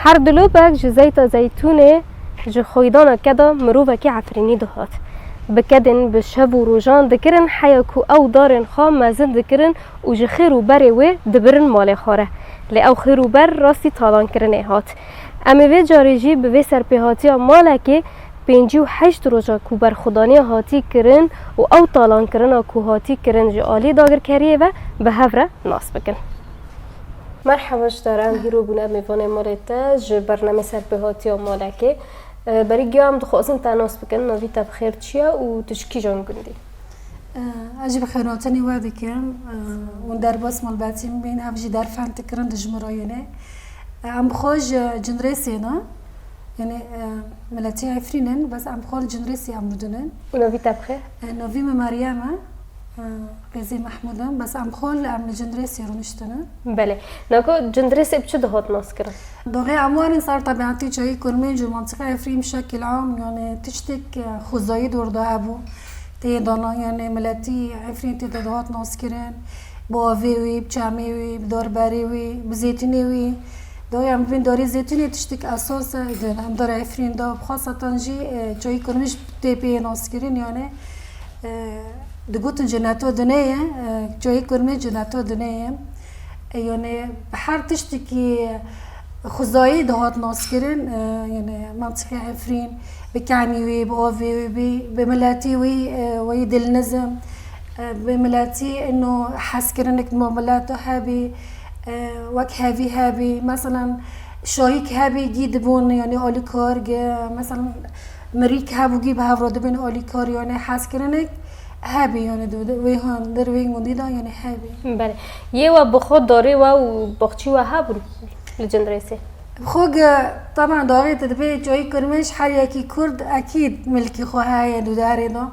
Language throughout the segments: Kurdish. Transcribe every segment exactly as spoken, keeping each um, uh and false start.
Her dilopek ji zeyta zeytûnê ji xoydana keda mirovekî Efrînî dihat. Bi kedên bi şev û rojan dikirin, heya ku ew darên xwe mezin dikirin û ji xêr û berê wê dibirin malê xwe re. Lê ew xêr û ber rastî talankirinê hat. Em ê vê carê jî bi vê serpêhatiya malekê pêncî û heşt roja ku berxwedaniya hatî kirin û ew talankirina ku hatî kirin ji alî dagirkeriyê ve bi hev re nas bikin. Merheba ji te re, em hîro bûne mêvanê malê te ji bernamê serpêhatiya malekê. E, berî giya em dixwazin te nas bikin, navî te bi xêr çi ye û tu ji kîjan gundî? E, ez jî bi xêrhatinê we dikim. E, hûn derbas malbatî min bîn, ev jî derfend dikirin dijmin re yêne. E, em bi xwe ji Cindirêsê ne. Yanî, e, miletî Efrîn in, bes em xwe li Cindirêsê em rûdinin. Û navî te bi xêr? E, navî min Meryem e. E, qêzê Mehmûd im, bes em xwe li, em li Cindirêsê rûniştine. Belê. Nako Cindirêsê bi çi dihat naskirin? Doxê em werin ser tebiatê çayê Kurmênc û mantiqa Efrîn bi şekil am, yanî tiştek, e, xwezayî dor de hebû. Tê dana, yanî miletî Efrîn tê de dihat naskirin. Bi avê wî, bi çemê wî, bi darberê wî, bi zeytûnê wî. Doya em bibên darê zeytûnê tiştek esas e, di em dara Efrîn de, bi xasatan jî, e, çayê Kurmênc tê pê naskirin, yanî, e, digotin cenneto dinê ye, e, çayê Kurmênc cenneto dinê ye. E, yanî bi her tiştekî xwezayî dihat naskirin, e, yanî mantiqa Efrîn, bi kemî wî, bi avê wî, bi, bi miletî wî, e, wî dilnizim, e, bi miletî ino hezkirinik ma mileto hebî, e, wek hevî hebî, meselan, şahîk hebî gî dibûn, yanî alîkar, gi, meselan, mirîk hebû gî bi hev re dibin alîkar, yanî hezkirinik hebî, yanî di, di, wê hundir, wê gundî de, yanî hebî. Belê. Yê we bi xwe darê we û baxçî we hebûn li Cindirêsê? Bi xwe gi, teban daxê te dibê çayê Kurmênc, her yekî Kurd ekîd milkê xwe heye di derê de.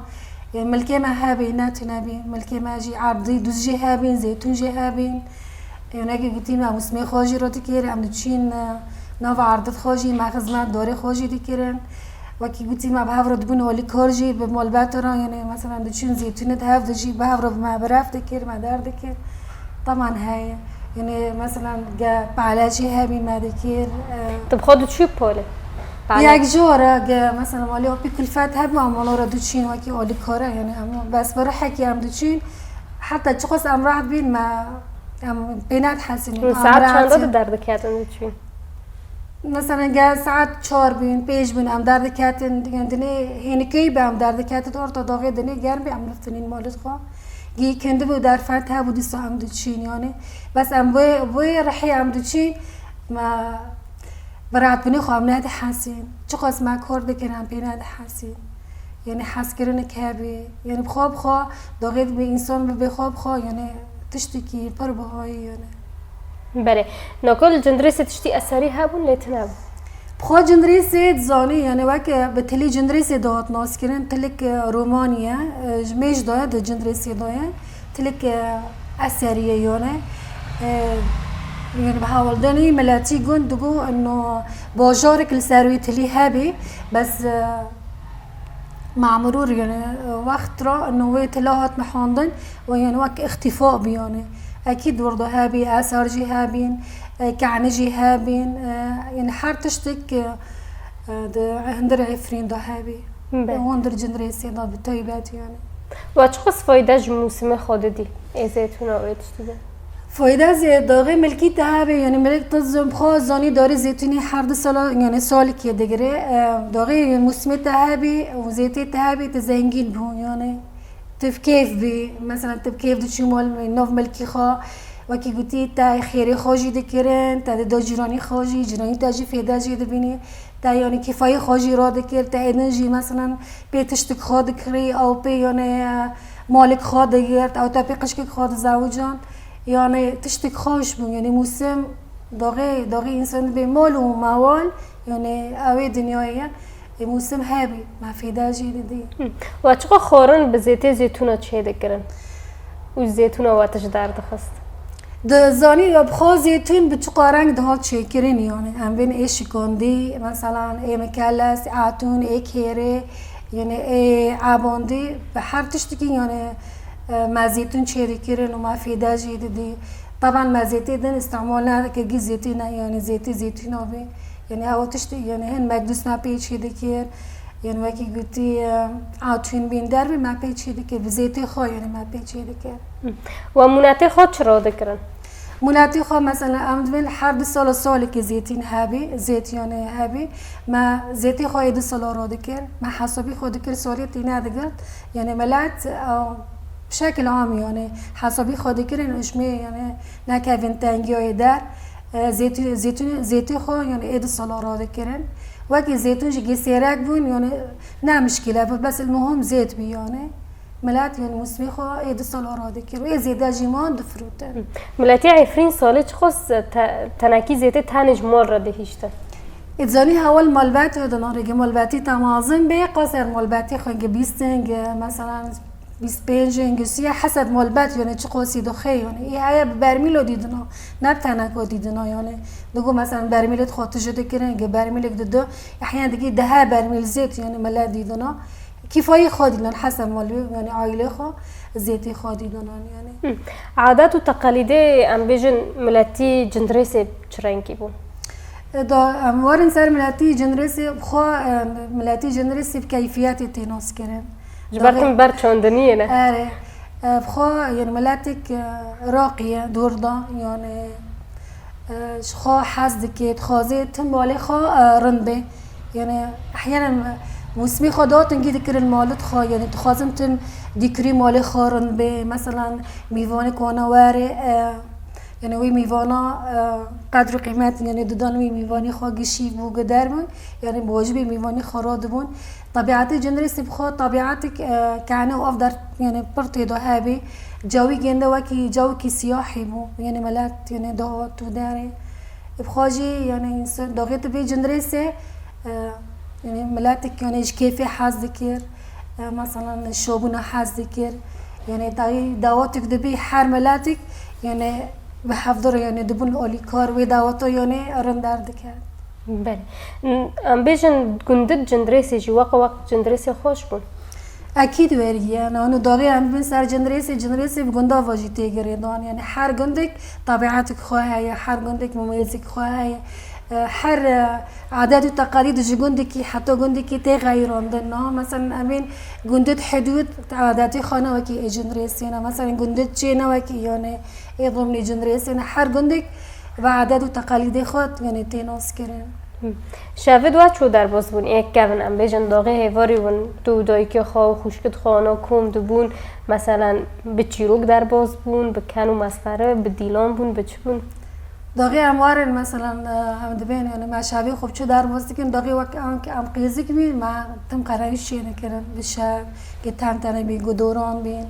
Yê milkê me hebî, ne tune bî. Milkê me jî erdî duz jî hebîn, zeytûn jî hebîn. Yê wekî gotî me mûsimê xwe jî re dikir, em diçîn, e, nava erdid xwe jî, me xizmet darê xwe jî dikirin. Wekî gotî me bi hev re dibûn alîkar jî, bi malbetê re, yanî, meselan, diçûn zeytûnê di hev de jî bi hev re me bi ref dikir, me derdikir. Teman heye. Yanî, meselan, ge pale jî hebî me dikir, e, Tu bi xwe diçû pole? Pale. Yek jor e, ge, meselan, malê apî kulfet hebû, em wana re diçîn wekî alîkar e, yanî, em bes bi rihekî em diçîn. Heta çiqas em rahat bîn, me, em pê nedihesînin. Hûn Em saet rahat çanda in. Di derdiketin diçûn? Mesela, gel saet çar bûn, pênc bûn, em derdiketin, yani dinê hênikeyî be em derdiketin, orta daxê dinê germ be, em liftinîn malê xwe. Gî kendi bû derfet hebû, dîsa em diçîn, yani. Bes em vê, vê rihê em diçîn, me bi rahatbûnê xwe em nedihesîn. Çiqas me kar dikin, em pê nedihesîn. Yani heskirinek hebî. Yani bi xwe bi xwe, daxê dibe însan bibe xwe bi xwe, yani tiştekî pir bihayî, yani. Belê. Nako li Cindirêsê tiştî eserî hebûn, lê tune bû. Bi xwe Cindirêsê dizanî, yani weke bi tilî Cindirêsê dihat naskirin, tilik, e, romanî ye, e, ji mêj de ye, di Cindirêsê de ye. Tilik, e, eserî ye, yani. E, yani bi hewldanî miletî gund digo, ino bajarek li ser wî tilî hebî, bes, e, Mamurûr, yani, wext ra ino wê tila hat nihandin û, yani, wek îxtîfa bî, yani. Ekîd wir de hebî, esar jî hebîn, e, kehne jî hebîn, e, yani, her tiştek, e, e, di hundir Efrîn de hebî. Be. Hundir Cindirêsê de bi taybet, yani. Wa çiqas fayde ji mûsimê xwe didî? Ê zeytûna û ê tiştî de? Fayda zê daxê milkî te hebê, yani milk te zom xwe zanî darê zeytûnî her du sala, yani salikê digire. E, daxê mûsimê te hebî û zeytê te hebî, te zengîn bû, yani tu bi keyf bî. Mesela tu bi keyf diçû mal nav milkî xwe, wekî gotî te xêrê xwe jî dikirin, te dida cîranî xwe jî, cîranî te jî fêde jî dibînî. Te, yani, kêfayî xwe jî radikir, te êdin jî, meselan, pê tiştik xwe dikirî, ew pê, yani, malik xwe digirt, ew te pê qişkek xwe dizewicand. Yani, tiştik xweş bû, yani, mûsim, daxê, daxê însan dibê mal û mewal, yani, ew ê dinyayê ye. Ê mûsim hebî, me fêde jî didî. Hı. We çiqa xwarin bi zêtê zêtûna çê dikirin? Û zeytûna we tişt derdixist? Di zanî ya bi xwe zeytûn bi çiqa reng dihat çêkirin, yani em bên ê şikandî, meselan ê mikeles, ê etûn, ê kêrê, yani ê ebandî, bi her tiştikî, yani, e, me zeytûn çêdikirin û me fêde jî didî. Teban me zeytê din îstîmal nedikir, gî zeytê ne, yani zeytê zeytûna bê. Yani ew tiştî, yani hin mekdûs me pê çê dikir, yani wekî gotî, e, atûn bên derve me pê çê dikir, bi zêtê xwe yani me pê çê dikir. Hı. We mûnetê xwe çi radikirin? Mûnetê xwe mesela em dibên her du sala salekê zêtîn hebî, zêt yani hebî, me zêtê xwe ê du sala radikir, me hesabî xwe dikir salê tîne digirt, yani milet, e, bi şekil am yani hesabî xwe dikirin û ji me yani nekevin tengiyayê der. E, zêtû-, zêtûn-, zêtê xwe, yani, ê du sala radikirin. Wekî zêtûn ji gê sêrek bûn, yani, ne mişkîl e, bes muhim zêt bî, yani. Milet, yani, mûsimê xwe ê du sala radikir. Ê zêde jî man difrotin. Miletî Efrîn salê çiqas te-, tenekî zêtê tenê ji mal re dihiştin? Ê zanî hewal malbet dina, rêgê malbetî te mezin bê, qas her malbetî xwe gi bîstin, gi, mesela, bîst pênc, hingisiye hesed malbet, yani çi qasî dixê, yani. Ê heye bi bermîlo dîdina, ne bi teneko dîdina, yani. Digo, mesela, bermîlê xwe tije dikirin, ge bermîlek didu, ehyen dikî dehe bermîl zêt, yani, mele dîdina. Kîfayî xwe dîdin, hesed malbê, yani, aîlê xwe, zêtê xwe dîdin, yani. Hı. Adet û teqalîdê, em bêjin, miletî Cindirêsê çi rengî bû? E, da, em warin ser miletî Cindirêsê, xwe, e, miletî Cindirêsê bi keyfiyetê tê nas kirin. Ji ber tim ber çandiniyê ne. Erê. E, bi xwe, yani miletik, e, raqî ye, dor da, yani, e, ji xwe hez dike, dixwaze tim malê xwe, e, rind bê. Yani, ehyenen mûsimê xwe da tingî dikirin malit xwe, yani, dixwazin tim dîkirî malê xwe rind bê. Meselan, mîvanek wana were, e, yani, wî mîvana, e, qedr û qîmet, yani, didan wî mîvanê xwe gişî bû, gider bû. Yani, bi wacibê mîvanê xwe radibûn. Tabiatê Cindirêsê bi xwe tabiatik, e, kehne û av der, yani pir tê de hebê. Cawî gênde wekî cawikî siyahî bû. Yani milet, yani dahat û derê. Bi xwe jî, yani însan daxê tu bê Cindirêsê, e, yani miletik, yani ji kêfê hez dikir. E, meselan şobûna hez dikir. Yani dayî dawatik dibî her miletik, yani bi hevdor, yani dibûn alîkar wê dawata, yani rind derdiket. Belê. N-, em bêjin gundit Cindirêsê jî weqa weq Cindirêsê xweş bûn. Ekîd werî ye. Nano daxê em bin ser Cindirêsê, Cindirêsê bi gunda ve jî tê girêdan. Yani her gundek tabiatik xwe heye, her gundek mumêzik xwe heye. E, her, e, adet û teqalîd ji gundekî heta gundekî tê xeyirandin. Na, mesela em bên gundit hidûd adetê xwe ne wekî ê Cindirêsê ne. Mesela gundit çê ne wekî yani ê dimnê Cindirêsê ne. Her gundek ve adet û teqalîdê xwe, yani, tê nas kirin. Hı. Şevê di we çû derbas bûn, ê kevin, em bêjin, daxê hêvarî bûn, tu û dayikê xwe û xwişkit xwe ana kom dibûn, meselen, bi çîrok derbas bûn, bi ken û mesxere, bi dîlan bûn, bi çi bûn? Daxê em warin, meselen, e, em dibên, yani, me şevê xwe bi çi derbas dikin, daxê wek ank em qêzik bîn, me tim qerewîş çê dikirin, bi şev, gi tem tenê bîn, gi doran bîn,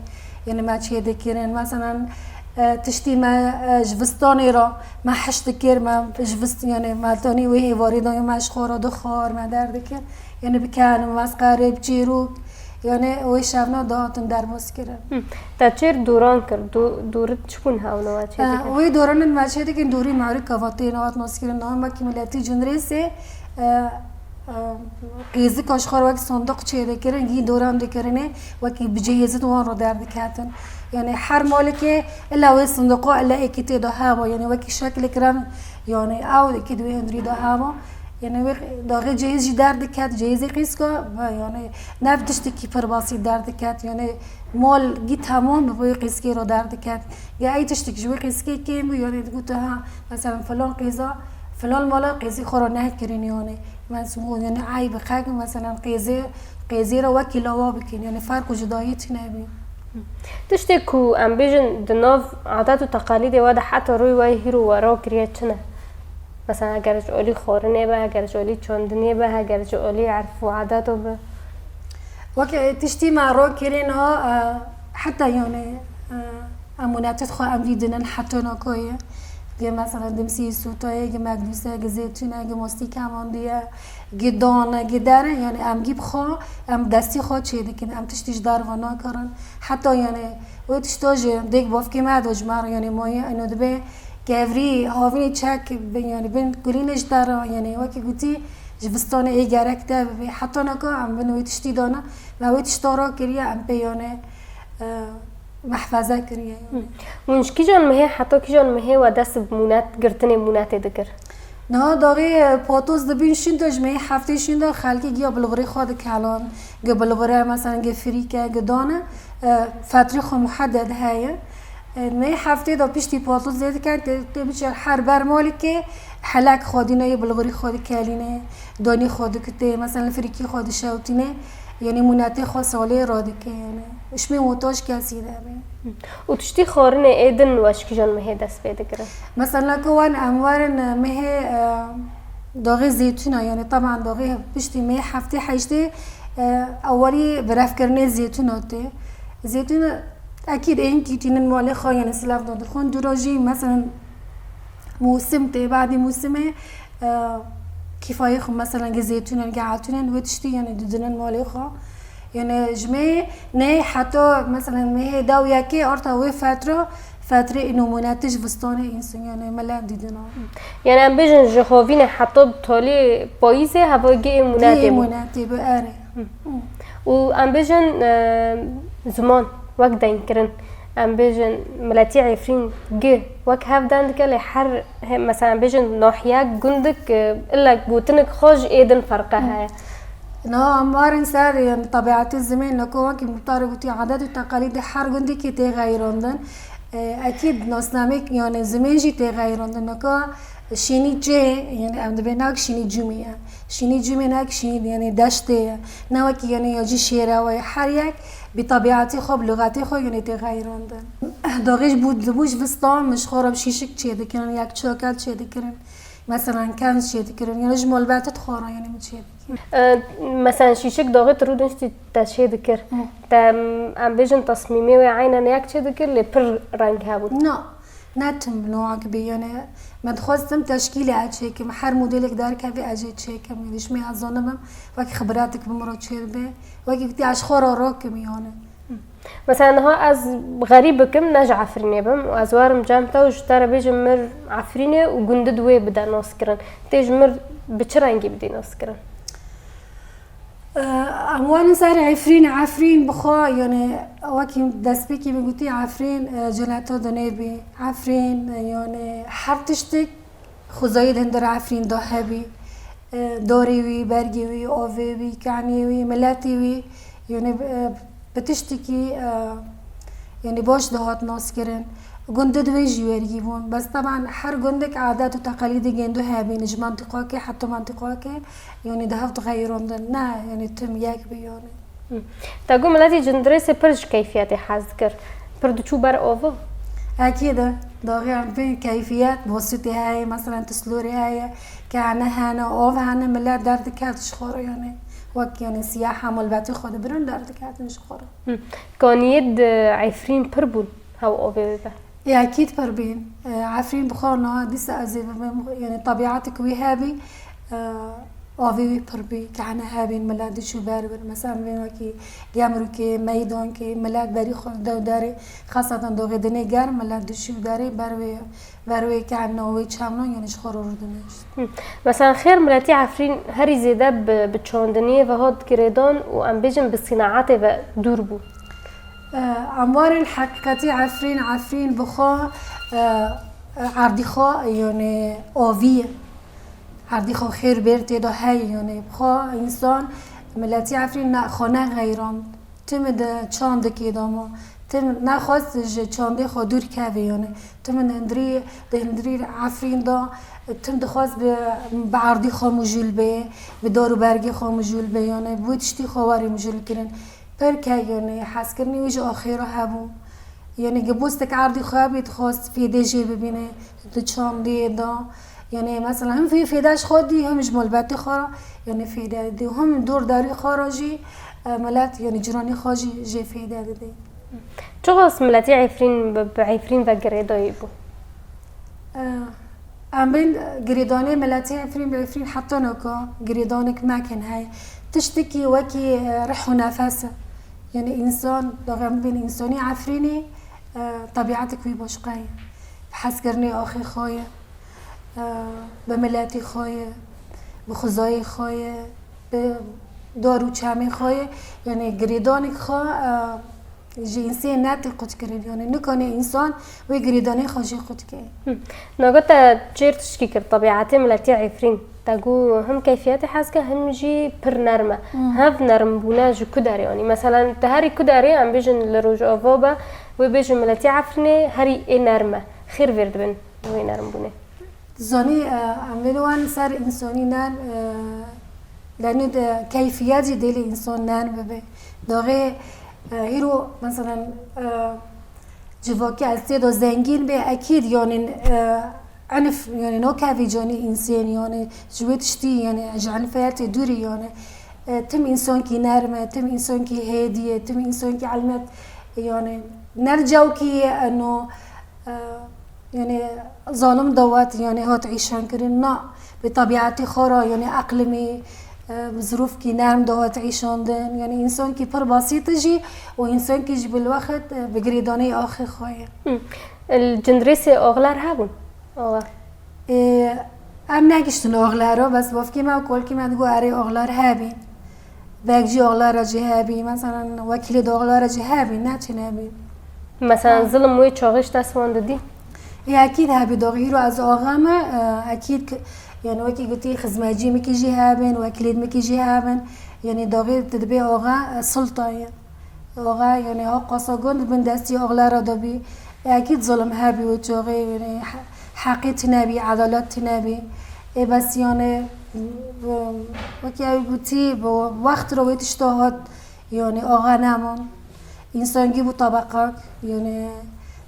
yani, me çê dikirin, meselen, E, tiştî me, e, ji vistanê re me heş dikir, me ji vist-, yani me tanî wê hêvarê de me ji xwe re dixwar, me derdikir. Yani bi ken, bi mesxere, bi çîrok, yani wê şevna dihatin derbas kirin. Hı. Te çêr doran kir, do-, dorit çi bûn hewna we çê E, dikin? Wê doranên me çê dikin, dorî merika ve tên hat nas kirin, niha me ki miletî Cindirêsê, e, Qêzika ji xwe re wek sindiq çêdikirin, yî doran dikirinê, wekî bi cihêzin wan re derdiketin. Yani her malekê illa wê sindiqa illa êkî tê de heba, yani wekî şekilek re, yani ew êkî di wê hundirî de heba. Yani wê daxê cihêz jî derdiket, cihêzê qîzka, yani ne bi tiştekî pir basît derdiket, yani mal gî temam bi wê qîzkê re derdiket. Ya ey tiştek ji wê qîzkê kêm bû, yani digot ha, mesela filan qîza, filan mala qîzê xwe re nekirin, yani. Mensûbûn, yani eyb xelk, meselen, qêzê, qêzê re wekî lawa bikin, yani ferq û cudayî tune bî. Tiştê ku em bêjin di nav adet û teqalîdê we de heta rûyê we hîro we rakiriye çi ne? Meselen, heger ji alî xwarinê be, heger ji alî çandinê be, heger ji alî erf û adeto be. Wek, e, tiştî me rakirîn ha, e, heta yani, e, em mûnetê xwe em dîdinin heta nakoyê. Ge, meselen, dimsî sûtayê, ge mekdûse, ge zêtûne, ge mostî kemandiye, ge dane, ge dere, yani em gî bi xwe, em destî xwe çê dikin, em tiştî ji derve nakarin. Heta yani wê tişta jî dêk bavkê me de ji me re, yani mayê eno dibe kevrî, havînê çek bin, yani bin kulîne ji te re, yani wekî gotî ji vistanê ê gerek te bibê. Heta naka em bin wê tiştî dane, me wê tişta rakiriye, em pê yani, e, mehfeze kiriye. Hı. Hûn ji kîjan mehê heta kîjan mehê we dest bi mûnet, girtinê mûnetê dikir? Niha daxê, e, patoz dibîn şûnde, ji mehê heftê şûnde xelkê giya bilxurê xwe dikelan. Gi bilxure, mesela, gi firîke, gi dane, e, fetrê xwe muhedded heye. E, mehê heftê de piştî patoz lê dikin, tê, tê biçe her ber malekê helek xwe dîne, yê bilxurê xwe dikelîne, donî xwe dikitê, mesela, firîkî xwe dişewtîne, yanî mûnetê xwe salê radike, yanî. Ji mê muhtac kesî nebe. Û tiştî xwarinê ê din we ji kîjan mehê dest pê digirin? Mesela ku wan em werin, e, mehê, e, daxê zeytûna, yanî teban daxê piştî mehê heftê heştê, e, ewelî birevkirinê zeytûna tê. Zeytûn ekîd ê hinkî tînin malê xwe, yanî silav dadixwin. Dûra jî mesela mûsim tê, badî mûsimê, e, kîfayê xwe mesela ge zeytûnen, ge etûnen, wê tiştî yanî didinin malê xwe. Yanî ji mehê nê heta mesela mehê dew yekê arta wê fetra, fetrê ê nûmûnetê ji vistanê însan, yanî milet didina. Yanî em bêjin ji xovînê heta bi talî payîzê heva gê ê mûnetê bû. Mûnetê bi erê. Û em bêjin, e, ziman wek dengkirin. Em bêjin miletî Efrîn gi wek hev deng dike, lê her, he, mesela em bêjin nahiyek, gundik, e, illa gotinik xwe ji ê din ferqe heye. Niha em warin ser, yanî, tebiatê zimên, niko wekî muxtarê gotî, adet û teqalîdê her gundekî tê xeyrandin. E, ekîd nasnamê, yanî, zimên jî tê xeyrandin. Niko şînî çê, yanî, em dibê nak şînî cûmê ye. Şînî cûmê nak şînî, yanî, deştê ye. Ne wekî, yanî, ya jî şêrewe ye. Her yek bi tebiatê xwe, bi lûxetê xwe, yanî, tê xeyrandin. Daxê ji bû, dibû ji vistan, min ji xwe re bi şîşik çê dikirin, yek çokel çê dikirin. Mesela, kenc çê dikirin, yanî ji malbetê dixwarin, yanî min çê dikirin. E, mesela, şîşik daxê tu rûdin jî te çê dikir. Hı. Te, em bêjin, tesmîmê wê eynen yek çê dikir, lê pir reng hebûn. Na, ne tim bi noak bî, yanî me dixwest tim teşkîlê ez çêkim, her modelek derkevê ez jê çêkim, yanî ji me ez zanibim, wek xibratik bi min re çêdibe, wekî gotî ez ji xwe re rakim, yanî. Mesela niha ez xerîb bikim, ne ji Efrînê bim û ez werim cem te û ji te re bêjim mir Efrînê û gundid wê bide naskirin. Tê ji mir bi çi rengî bidî naskirin? Em werin ser Efrîn, Efrîn bi xwe, yanî wekî destpêkê min gotî, Efrîn, e, ceneta dinê bî. Efrîn, e, yanî her tiştik xwezayî di hundir Efrîn de hebî. E, dorê wî, bergê wî, avê wî, kenê wî, miletê wî, yanî, e, bi tiştekî, e, yanî baş dihat naskirin. Gundid wê jî wergî bûn. Bes teban her gundek adet û teqelîdê gêndû hebîn, ji mantiqakê heta mantiqakê, yanî di hev dixeyirandin. Ne, yanî tim yek bi, yanî. Te got miletî Cindirêsê pir ji keyfiyetê hez dikir. Pir diçû ber ava? Ekîd e. Daxê em bên keyfiyet, bosûtê heye, meselen tislorê heye, kene hene, av hene, milet derdiket ji xwe re, yanî. Wek, yanî, siyaha malbetê xwe dibirin, derdiketin ji xwe re. Hı. Kaniyê di Efrîn pir bûn, hew avê wê be? Ê, ekîd pir bîn. E, Efrîn bi xwe niha dîsa ez ê bibim, yanî tebiatik wî hebî, e, avê wî pir bî, kehne hebîn, milet diçû ber bir. Mesela em bên wekî Gemrûkê, Meydankê, milet berî xwe dew derê, xeseten doxê dinê germ, milet diçû derê ber wê, ber wê kehne wê çemnan, yanî ji xwe re rûdinişt. Hı. Mesela xêr miletî Efrîn herî zêde bi, bi çandiniyê ve hat girêdan û em bêjin bi sînaetê ve dûr bû. Em warin heqîqetî Efrîn, Efrîn bi xwe, e, erdî xwe, yanî avî ye. Erdî xwe xêr bêr tê de heye, yanî bi xwe însan, miletî Efrîn ne, xwe nexeyran. Tim di çandikê de ma. Tim nexwest ji çandê xwe dûr keve, yanî. Tim di hundirî, di hundirî Efrîn de, tim dixwest bi, bi erdî xwe mijûl bê, bi dar û bergê xwe mijûl bê, yanî bi wê tiştî xwe werê mijûl kirin. Pir keyf, yanî hezkirinê wî ji axê re hebû. Yanî gibostek erdî xwe hebî, dixwest fêdê jê bibîne di çandiyê de. Yanî mesela him fê-, fêde ji xwe dî, him ji malbetê xwe re, yanî fêde dî, him dor derî xwe re jî, e, milet, yanî ciranê xwe jî jê fêde didê. Çiqas miletî Efrîn bi, bi Efrîn ve girêdayî bû? Em bên girêdanê miletê Efrîn bi Efrîn heta naka girêdanek mekin heye. Tiştekî wekî, e, rih û nefes e. Yanî însan, daxê em bên însanî Efrînî, e, tebiatek wî başqa ye. Bi hezkirinê axê xwe ye, e, bi miletî xwe ye, bi xwezayê xwe ye, bi dar û çemê xwe ye. Yanî girêdanek xwe, e, Ji însê ne tê qutkirin, yani nikane însan wê girêdanê xwe jê qutkê. Naga te çêr tişkî kir, tebiatê miletî Efrîn. Te got him keyfiyetê hez ke, him jî pir nerm e. Hev nermbûne ji ku derê anî? Meselen, te herî ku derê, em bêjin li Rojava be, wê bêjin miletî Efrînê herî ê nerm e. Xêr vêr dibin wê nermbûnê. Zanî, e, em vê wan ser însanî nerm, e, lenê de keyfiyet jî dê lê însan nerm bibe. Daxê, e, hîro, meselen, e, civakî ez tê de zengîn bê, ekîd, yanî, e, enif, yanî, nakevî canî însên, yanî, ji wê tiştî, yanî, ji enfiyetê dûrî, yanî, e, tim însankî nerm e, tim însankî hêdî ye, tim însankî elmet, yanî, ner cewkî ye, eno, e, yanî, zalim dawet, yanî, hat îşankirin, na, bi tebiatê xwe re, yanî, eqlimî, e, bi zirûfkî nerm de hat îşandin. Yanî, însankî pir basît e jî û însankî jî bi wexit, e, bi girêdanê axê xwe ye. Hı. Li Cindirêsê oxlar hebûn? Oxa. E, em negiştin oxlero, bes bavkê me û kolkê me digo erê oxlar hebîn. Vek jî oxlara jî hebî, meselen, wekîlê de oxlara jî hebî, ne çi nebî. Mesela, ha, zilim wê çaxê ji dest wan didî? Ê, ekîd hebî, doxî hîro ez oxa me, e, ekîd ki, yani, wekî gotî, xizmetçî min kî jî hebin, wekîlê min kî jî hebin. Yani, doxî tu dibê oxa, e, sulta ye. Oxa, yani, ha qasa gund bin destî oxlara de bî. Ê, ekîd zilim hebî wê çaxê, yani, he-, heqê tine bî, edalet tine bî. Ê, bes, yani, wekî ew gotî, bi wext re wê tişta hat, yani, oxa nemon. Însan gî bû tabaqak, yani,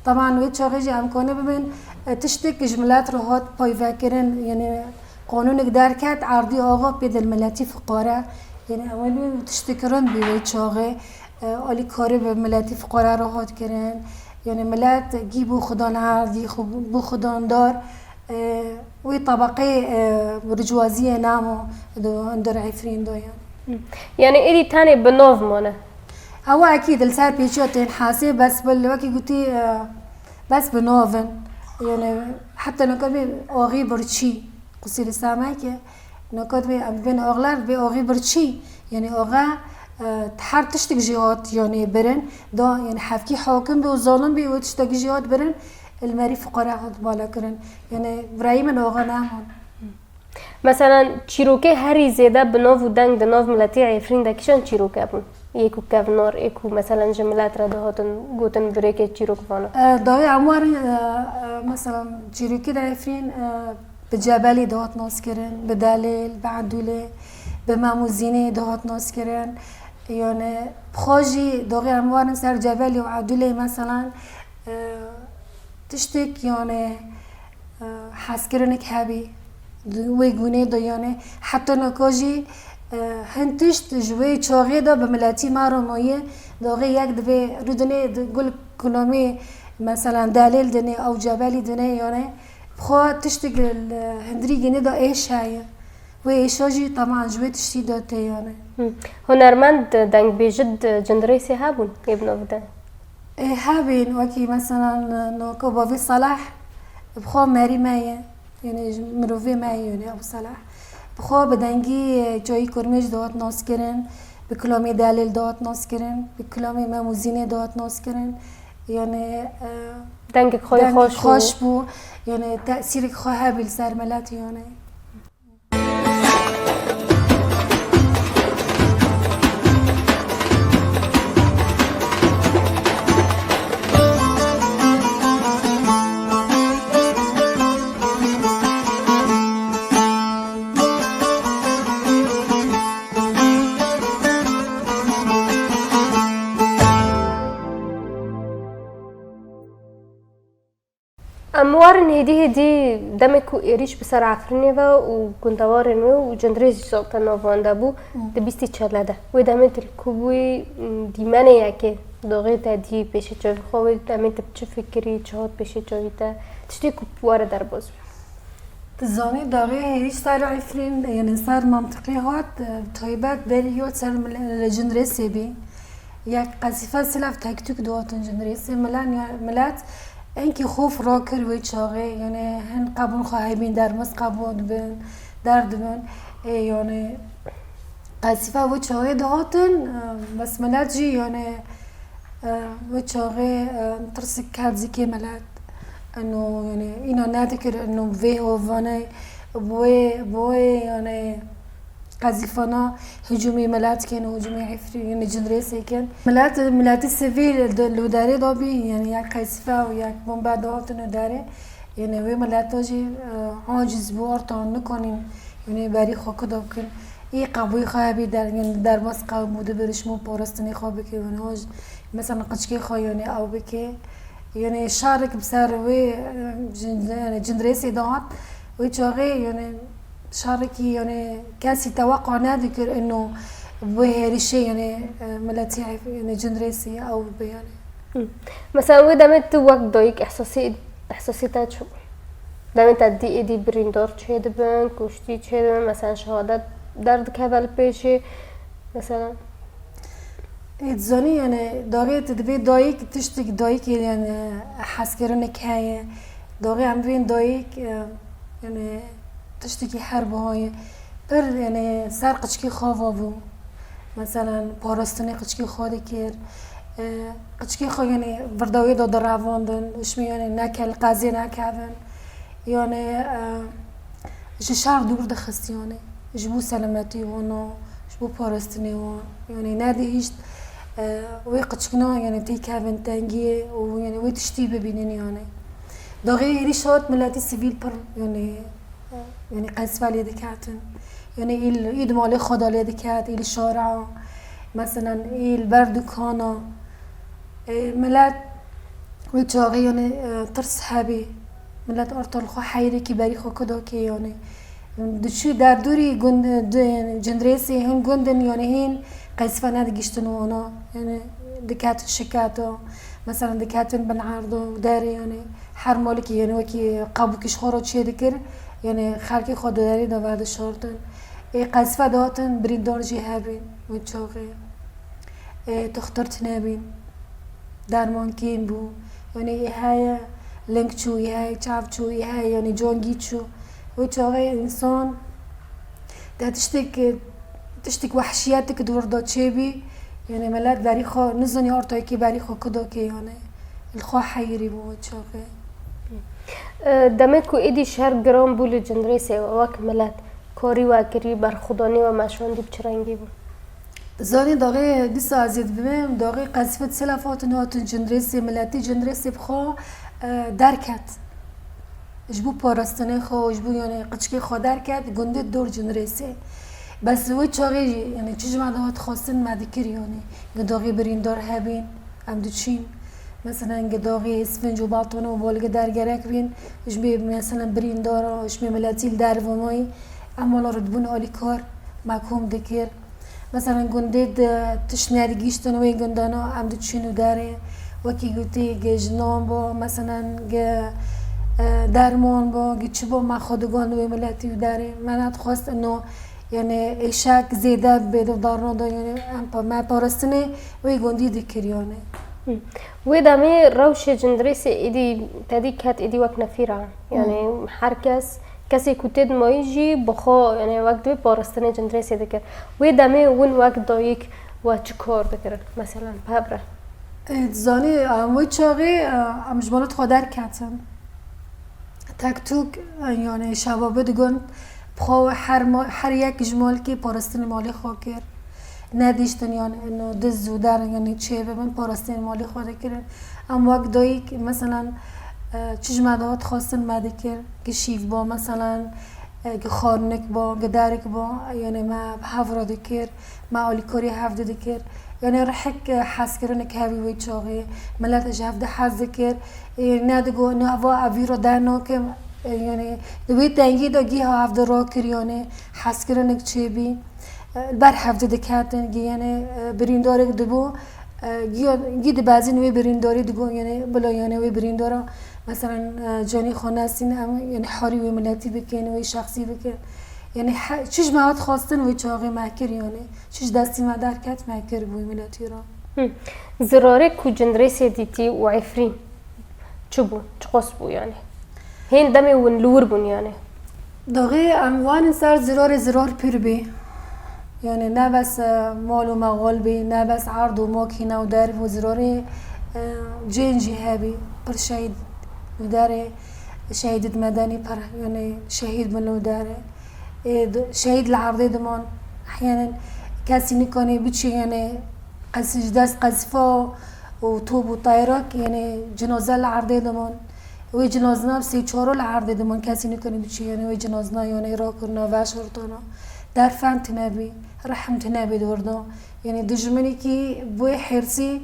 taban wê çaxê jî em kone bibin, e, tiştek ji milet re hat payvekirin, yani, qanûnek derket, erdî oxa pê dil miletî fiqare, yani, ew bî tiştek rind bî wê çaxê, e, alîkarî bi miletî fiqare re hat kirin, yani, milet gî bû xudan erdî, xu-, bû xudandar, e, wê tabaqê, e, burjuaziyê namo di hundir Efrîn de, yani. Hı. Yani êdî tenê bi nav mane? Ewa ekîd li ser pêçiya tên hesê bes bil, wekî gotî, e, bes bi nav in. Yani heta nika bê axî birçî, qusî li semeke, nika dibê em bên axler bê axî birçî. Yani axa, e, her tiştik jî hat yani birin. Da yani hevkî hakim bê û zalim bê û tiştek jî hat birin. Li merî fiqare hat bala kirin. Yani birayî min axa nemon. Meselen, çîrokê herî zêde bi nav û deng di nav miletî Efrîn de kîjan çîroke bûn? Yê ku kevnar, yê ku, meselen, ji milet re dihatin gotin, birêkê çîrok vana. E, dawê em warin, e, e, meselen, çîrokê de Efrîn, e, bi Cebelî dihat naskirin, bi Delêl, bi Edûlê, bi Mem û Zînê dihat naskirin. Yani, bi xwe jî dawê em warin ser Cebelî û Edûlê, meselen, e, tiştek, yani, e, hezkirinek hebî. Di wê gûnê de, yani, heta nika jî, e, hin tişt ji wê çaxê de bi miletî me re maye. Doxê yek divê rûdinê di gul kulomê, meselen, Delêl dinê, ew Cebelî dinê, yani, bi xwe tiştek li, li hundirî gînê de êş heye. Wê êşa jî, teman, ji wê tiştî de tê, yani. Hı. Hunermend, dengbêjit, Cindirêsê hebûn, ê bi nav de? Ê, hebîn, wekî, meselen, noko Bavê Salah, bi xwe merî me ye. Yani, ji mirovê me yê, yani, Abu Salah. Bi xwe bi dengî, e, Çayî Kurmêj dihat naskirin, bi kilamê Delêl dihat naskirin, bi kilamê Mem û Zînê dihat naskirin. Yani, e, dengek xwe yê dengek xweş bû. Xweş bû. Yani, tesîrek xwe hebî li ser milet, yani. Em warin hêdî hêdî demê ku êrîş bi ser Efrînê ve û gundewarên wê û Cindirês jî zaten nav wan de bû, Hmm. di bîstî çele de. Wê demê tu li ku bûyî, m, dîmenê yekê, doxê te dî pêşê çavî xwe, wê demê tu bi çi fikirî, çi hat pêşê çavî te, tiştê ku bi we re derbas bû? Tu zanî, daxê hêrîş ser Efrîn, yani ser mantiqê hat, e, taybet berî yo ser mil-, li Cindirêsê bî. Yek qesîfe silav tek tûk dihatin Cindirêsê. Milen ya, milet enkî xof rakir wê çaxê. Yani hin qebûn xwe hebîn dermez qebûn dibin, derdibin. Ê, yani qesîfe wê çaxê dihatin, e, bes milet jî yani, Wê çaxê tirsik ket zikê milet. Eno, yani, îna nedikir, eno, vê hovane, boyê, boyê, yani, qezîfana hicûmê milet kin, hicûmê Efrîn, yani, cinrêsê kin. Milet, miletî sivîl di, li derê da bî, yani, yek qezîfe û yek bombe da hatin û derê. Yani, wê mileta jî, e, aciz bû, arta nikanîn, yani, berî xwe kuda bikin. Ê qebûyê xwe hebî der, yani, derbas qewm û dibir ji bo parastinê xwe bike, yani, aciz Mesela qiçkê xwe, yani, ew bike. Yani, şarik bi ser wê, e, cin-, yani, cinrêsê de hat. Wê çaxê, yani, şarekî, yani, kesî teweqa nedikir ino wê hêrişê, yani, e, miletî, yani, cinrêsê ew bibe, yani. Hı. Mesela, wê demê tu wek dayik ehsasî, ehsasî te çi bû? Demê te dî êdî birîndar çêdibin, kuştî çêdibin, mesela, şehadet derdikeve li pêşê, mesela? Ê, dizanî, yani, daxê tu dibê dayik, tiştek dayikê, yani, hezkirinek heye. Daxê em dibên dayik, e, yani, tiştekî her buha ye. Pir, yani, ser qiçkê xwe va bû. Meselen, parastinê qiçkê xwe dikir. E, qiçkê xwe, yani, virdawê de direvandin. Û ji min, yani, neke li qezê nekevin. Yani, e, ji şer dûr dixist, yani. Ji bo selametî wan, ji bo parastinê wan. Yani, nedihişt, e, wê qiçkina, yani, têkevin tengiyê û, yani, wê tiştî bibînin, yani. Daxê êrîş hat miletî sivîl pir, yani, e, yani, qezfe lê diketin. Yani, îl, îl malê xwe de lê diket, îl şara, meselen, îl ber dukana. E, milet wê çaxê, yani, e, tirs hebî. Milet artal xwe heyrekî berî xwe kuda kê, yani. Diçû derdorî gund, di, cinrêsê hin gundin, yani, hîn qezfe nedigiştin wana. Yani, diketin şiketa. Mesela, diketin bin erda û derê, yani, her malikî, yani, wekî qebûkî ji xwe re çê dikir, yani, xelkê xwe di derê de vedişartin. Ê qezfe dihatin, birîndar jî hebîn wê çaxê. Ê, doxtor tune bîn. Derman kêm bû. Yani, ê heye ling çû, ê heye çav çû, ê heye, yani, cangî çû. Wê çaxê însan te tiştek, tiştek wehşiyetek di wir de çêbî, yani, milet berî xwe nizanî, artayekî berî xwe kuda kê, yani, li xwe heyirî bû wê çaxê. E, demê ku êdî şer giran bû li cinrêsê, wek milet, karî we kirî, berxwedanî we meşandî bi çi rengî bû? Zanî, daxê dîsa ez ê dibimêm, daxê qezfet selef hatin, hatin cinrêsê, miletî cinrêsê bi xwe, e, derket. Ji bo parastinê xwe, ji bo, yani, qiçkê xwe derket, gundê dor cinrêsê. Bes wê çaxê jî, yani, çi ji me de hat xwestin me dikir, yani. Ge daxê birîndar hebîn, em diçîn. Meselen, ge daxê isfinc û baltona û bolge dergerek bîn, ji bê, meselen, birîndara, ji bê miletî li derve mayî, em wala re dibûn alîkar, me kom dikir. Meselen, gundê di tişt nedigihîştin wê gundana, em diçûn û derê. Wekî gotî, ge jinan bo, meselen, ge, e, derman bo, ge çi bo, me xwe digand wê miletî û derê. Me nedixwest ino, yani, êşek zêde bê di darna de, yani, em pa-, me parastinê wê gundî dikir, yani. Hı. Wê demê rewşê cindirêsê êdî tedî ket êdî wek nefîr e. Yani, Hı. her kes Kesê ku tê di mayî jî bi xwe, yani, wek divê parastinê cindirêsê dikir. Wê demê win wek dayik we çi kar dikirin? Meselen, pebre. Ê, dizanî, em wê çaxê, e, em ji mala xwe derketin. Tek tuk, e, yani, şebabe digon, bi xwe her ma-, her yek ji malkê parastinê malê xwe kir. Nedîştin, yani, ino diz û der, yani, çê bibin, parastinê malê xwe dikirin. Em wek dayik, meselen, e, çi ji me de hat xwestin me dikir. Gi şîv bo, meselen, e, gi xwarnik bo, gi derik bo, yani me bi hev re dikir, me alîkarî hev de dikir. Yani rihek, e, hezkirinek hebî wê çaxê, milet ji hev de hez dikir. E, nedigo, no, eva ev vî re dernakim. E, yani di wê tengî de gîha hev de rakir, yani hezkirinek çêbî. E, li ber hev de diketin, gî yani, e, birîndarek dibû, e, gî, gî dibezin wê birîndarî digo, yani bila yani wê birîndara Meselen, e, canê xwe nesîn, em, yani, harî wê miletî bikin, wê şexsî bikin. Yani, he-, çi ji me hat xwestin wê çaxê me kir, yani. Çi ji destî me derket me kir bi wê miletî re. Hı. Zirarê ku cindirêsê dîtî û Efrîn çi bû? Çiqas bû, yani? Hên demê win li wir bûn, yani? Daxê em wanin ser zirarê zirar pir bê. Yani ne bes, e, mal û mexol bî, ne bes erd û makîne û derv û zirarê, e, cên jî hebî. Pir şehîd li derê, şehîdît medenî pir, yani şehîd bin li derê. Ê, d-, şehîd li erdê diman. Ehyanen kesî nikanî biçî, yani qes-, ji dest qezîfa û top û teyrak, yani cinaze li erdê diman. Wê cinazna sê çaro li erdê diman, kesî nikanî biçî, yani wê cinazna, yani rakirina, veşirtana. Derfend tine bî, rehm tine bî di wir de. Yani dijminekî bi wê hêrsî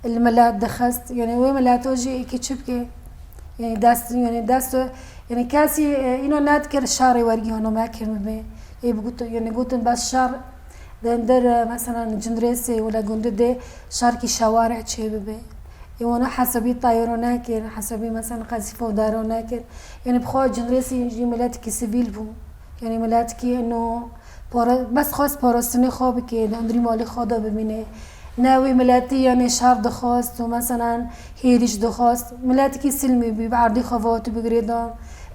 li milet dixist. Yani wê mileta jî êkî çi bike? Yani dest, yani dest, yani kesî, e, îna nedikir şerê wergîhana me kir bibe. Ê bigot-, yani gotin bes şer di hundir, e, mesela Cindirêsê wila gundê de şerkî şewarê çê bibe. Ê wana hesabî tayaro nekir, hesabî mesela qezîfa û daro nekir. Yani bi xwe Cindirêsê jî miletekî sivîl bû. Yani miletekî ino para-, bes xwest parastinê xwe bike, di hundirî malê xwe de bimîne. Ne wê miletî yani şer dixwest û mesela hêrîş dixwest. Miletekî silmî bî, bi erdê xwe ve hatî bi girêdan,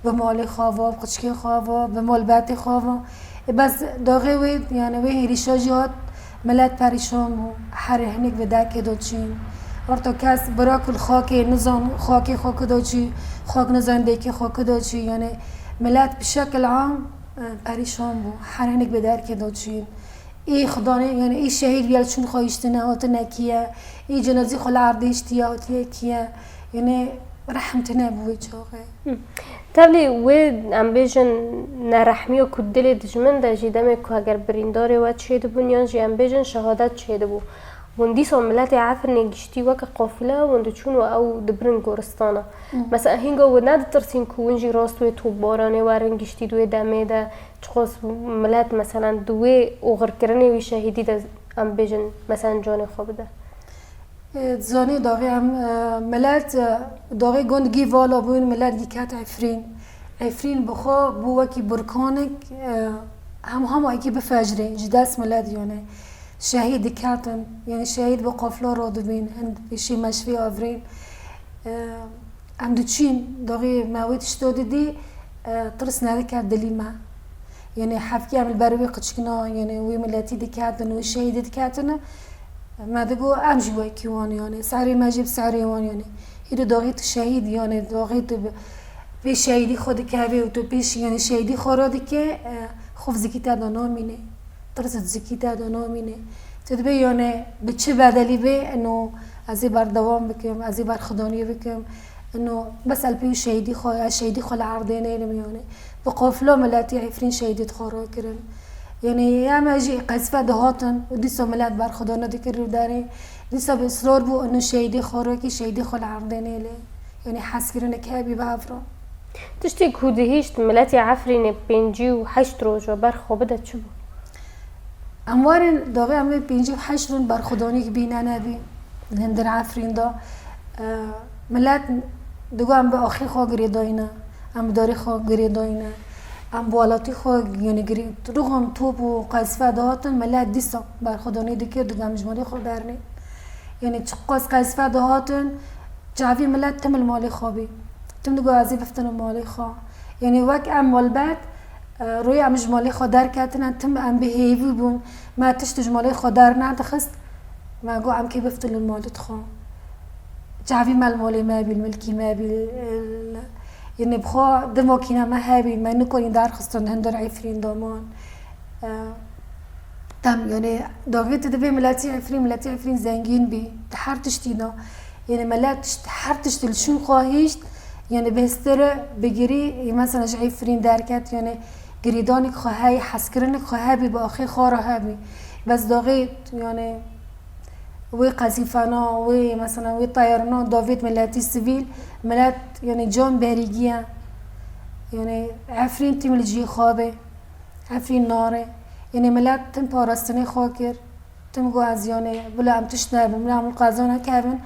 bi malê xwe ve, bi qiçkê xwe ve, bi malbetê xwe ve. Ê bes daxê wê, yani wê hêrîşa jî hat, milet perîşan bû. Herê hinek bi derkê de çîn. Orta kes bira ku li xakê nizan, xakê xwe ku de çî, xak nizan dêkê xwe ku de çî. Yani milet bi şekil am, e, perîşan bû. Her hinek bi derkê de çîn. Ê xudanê, yani ê şehîd bîya li çûn xwe hiştine, hatine kiye. Ê cenazî xwe li erdê hiştiye, hatiye kiye. Yani rehm tine bû wê çaxê. Hı. Tevlî wê em bêjin nerehmiya ku dilê dijmin de jî demê ku heger birîndarê we çêdibûn yan jî em bêjin şehadet çêdibû. Hûn dîsa miletê Efrînê giştî weke qafile hûn diçûn û ew dibirin goristana. Hı. Mesela hînga we neditirsîn ku hûn jî rast wê topbaranê werin giştî di wê demê de, çiqas milet meselen di wê oxirkirinê wî şehîdî de em bêjin meselen canê xwe bide? Ê, dizanî daxê em, e, milet, e, daxê gund gî vala bûn, milet gî ket Efrîn. Efrîn bi xwe bû wekî burkanek, e, hem hema êkî bifejrê, ji dest milet yani. Şehîd diketin, yani şehîd bi qafla radibîn, hin pêşî meşvê Efrîn. E, em diçîn, daxê me wê tişta didî, e, tirs nediket dilî me. Yani hevkê em li ber wê qiçkina, yani wê miletî diketin, wê şehîdî diketin, me digot, em jî wekî wan, yani serê me jî bi serê wan, yani. Îro daxê tu şehîd, yani daxê tu bi, vê şehîdî xwe dikevê û tu pêş, yani şehîdî xwe radike, e, xwe zikî te de namîne. Tirs zikî te de namîne. Tu dibê, yani bi çi bedelî bê, eno ez ê berdewam bikim, ez ê berxwedaniyê bikim. Eno bes el pê şehîdî xwe, ez şehîdî xwe li erdê nêlim, yani. Bi qafila miletî Efrîn şehîdî xwe rakirin. Yani ya me jî qezfe dihatin û dîsa milet berxwedana dikir û derê. Dîsa bi israr bû, eno şehîdî xwe rakî, şehîdî xwe li erdê nêlê. Yani hezkirinek hebî bi ev re. Tiştê ku dihişt miletê Efrînê pêncî û heşt roja ber xwe bide çi bû? Em werin daxê em ê pêncî û heşt rûn berxwedanîk bîne nebî. Li hundir Efrîn de, e, milet digot em bi axê xwe girêdayî ne, em bi darê xwe girêdayî ne, em bi welatî xwe, yani girê-, ruxan top û qezfe dihatin, milet dîsa berxwedanî dikir, digot em ji malê xwe dernê. Yani çiqas qezfe dihatin, çavî milet tim li malê xwe bî. Tim digot ez ê biftinim malê xwe. Yani wek em welbet, e, royê em ji malê xwe derketine, tim em bi hêvî bûn. Me tişt ji malê xwe dernedixist. Me got em kê biftin li malê xwe. Çavî me li malê me bî, li milkî me bî, li, yani bi xwe di makîne me hebî, me nikarîn derxistin hundir Efrîn daman. E, Dem, yani, daxê tu dibê miletî Efrîn, miletî Efrîn zengîn bî. Di her tiştî de. Yani, milet tişt, her tiştî li şûn xwe hişt, yani, bêstir bi girî, mesela, ji Efrîn derket, yani, girîdanik xwe heyî, hezkirinik xwe hebî, bi axê xwe re hebî. Bes daxê, yani, wê qezîfana, wê, mesela, wê tayarina davêt miletî sivîl, milet, yani, can berîgiye. Yani, Efrîn tîm li cihê xwe be. Efrîn nare. Yanê milet tim parastinê xwe kir. Tim got ez yanê bila em tişt nebin, bila em qeza nekevin.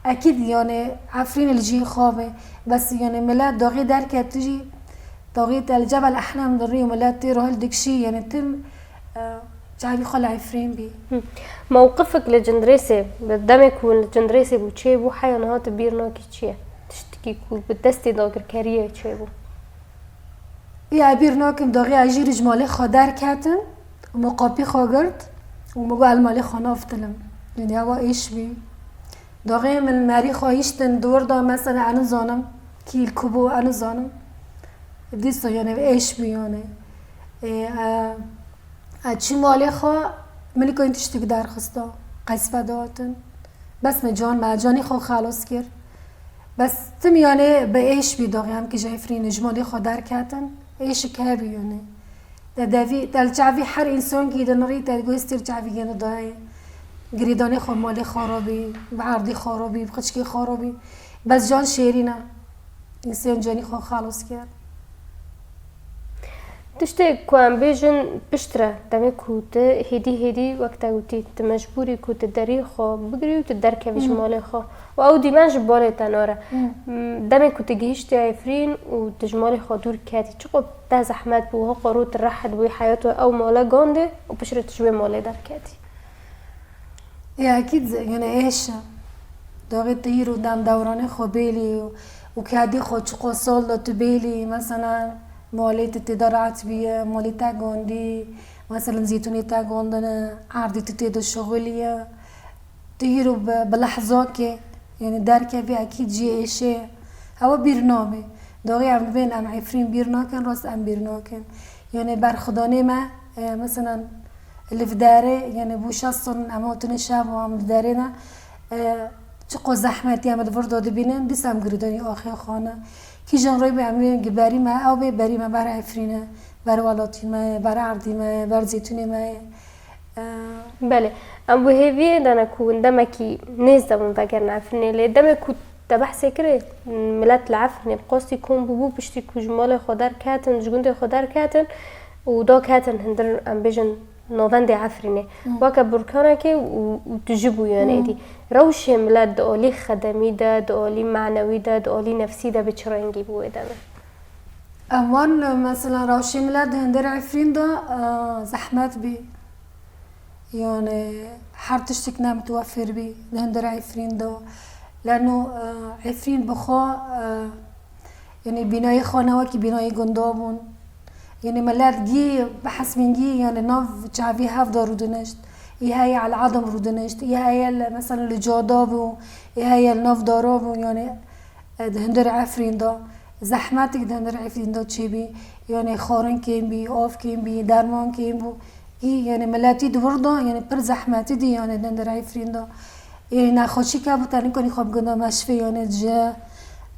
Ekîd yanê Efrîn li cihê xwe be. Bes yanê milet daxê derket jî, daxê te li Cebel Ehlem dirî û milet tê re hildikşî, yanê tim, e, çavî xwe li Efrîn bî. Hı. Mewqifek li Cindirêsê, bi demê ku hûn li Cindirêsê bû, çêbû, heya niha tu bîr nakî çi ye? Tiştekî ku bi destê dagirkeriyê çêbû. Ê, ez bîr nakim, daxê ez jî ji malê xwe derketim. Min qapî xwe girt û min got, "El malê xwe naftilim." Yanî ewa êş bî. Daxê min merî xwe hiştin dûr da, mesela, ez nizanim kî li ku bû, ez nizanim. Dîsa, yanî, êş bî, yanî. Ê, e, e, çû malê xwe, min nîkoyîn tiştik derxista. Qeysve dihatin. Bes me can, me canî xwe xelas kir. Bes tim, yanî, bi êş bî daxê, em ki ji Efrînê ji malê xwe derketin. Êşik hebî, yanî. Te devî, te li çavî her însankî dinirî, te digwêstîr çavî gêno dayê. Girêdanê xwe malê xwe rabî, bi erdî xwe rabî, bi xiçkê xwe rabî. Bes can şêrîn e. Însan canî xwe xelas kir. Tiştê ku em bêjin piştre, demê ku tu hêdî hêdî wek te gotî, tu mecbûrî ku tu derî xwe bigirî û tu derkevî ji Hmm. malê xwe. Û ew dîmen ji balê te nare. Hmm. M, demê ku tu gihiştî Efrîn û tu ji malê xwe dûr ketî, çiqo te zehmet bû, hiqo rû tu rehet bûyî, heyat ew male gandê û piştre tu ji wê malê derketî? Ê, ekîd, yanî êş e. Daxê tu îro dem dewranê xwe bêlî û, û kedî xwe çiqo sal de tu bêlî, mesela malê tu tê de rahat bîye, malê te gondî, mesela zîtûnê te gondine, erdî tu tê de şixulî ye. Tu îro bi, bi lehzakê, yanî derkevî ekîd cihê êşê ye. Hewa bîr nabe. Daxê em dibên em Efrîn bîr nakin, rast em bîr nakin. Yanî berxwedanê me, e, mesela li vî derê, yanî bû şeş sal em hatine şev û em li derê ne, e, çiqo zehmetî em li vir de dibînin, dîsa em girêdanî axê xwe ne. Kîjan rê be em ê gi berî me, ew bê berî me ber Efrîn e, ber welatî me ye, ber erdî me ye, ber zeytûnê me ye. Belê. Em bi hêviyê de ne ku hûn demekî nêz de hûn vegerine Efrînê, lê demê ku te behsê kirê, milet li Efrînê bi qostî kom bûbû, piştî ku ji malê xwe derketin, ji gundê xwe derketin û da ketin hindir, em bêjin, navendê Efrînê. Hmm. Weke burkanekê û, û tijî bû, yanî Hmm. êdî. Rewşê milet di alî xedemî de, di alî manewî de, di alî nefsî de bi çi rengî bû wê demê? Em wan, mesela, rewşê milet di hundir Efrîn de, e, zehmet bî. Yanî her tiştik ne mitwefir bî di hundir Efrîn de. Leno, e, Efrîn bi xwe, e, yanî bînayê xwe ne wekî bînayê gunda bûn. Yanî milet gî bi hesmîngî, yanî nav çavî hev de rûdinişt. Î heye el adam rûdinişt. Î heye li, mesela, li cada bû. Î heye li nav dara bû. Yanî e, di hundir Efrîn de zehmetik di hundir Efrîn de çêbî, yanî xwarin kêm bî, av kêm bî, derman kêm bû. Î, yanî miletî di wir de, yanî pir zehmetî dî, yanî di hundir Efrîn de. Yanî nexweşî ke bû, te nikanî xwe bigunda meşfê, yanî ji,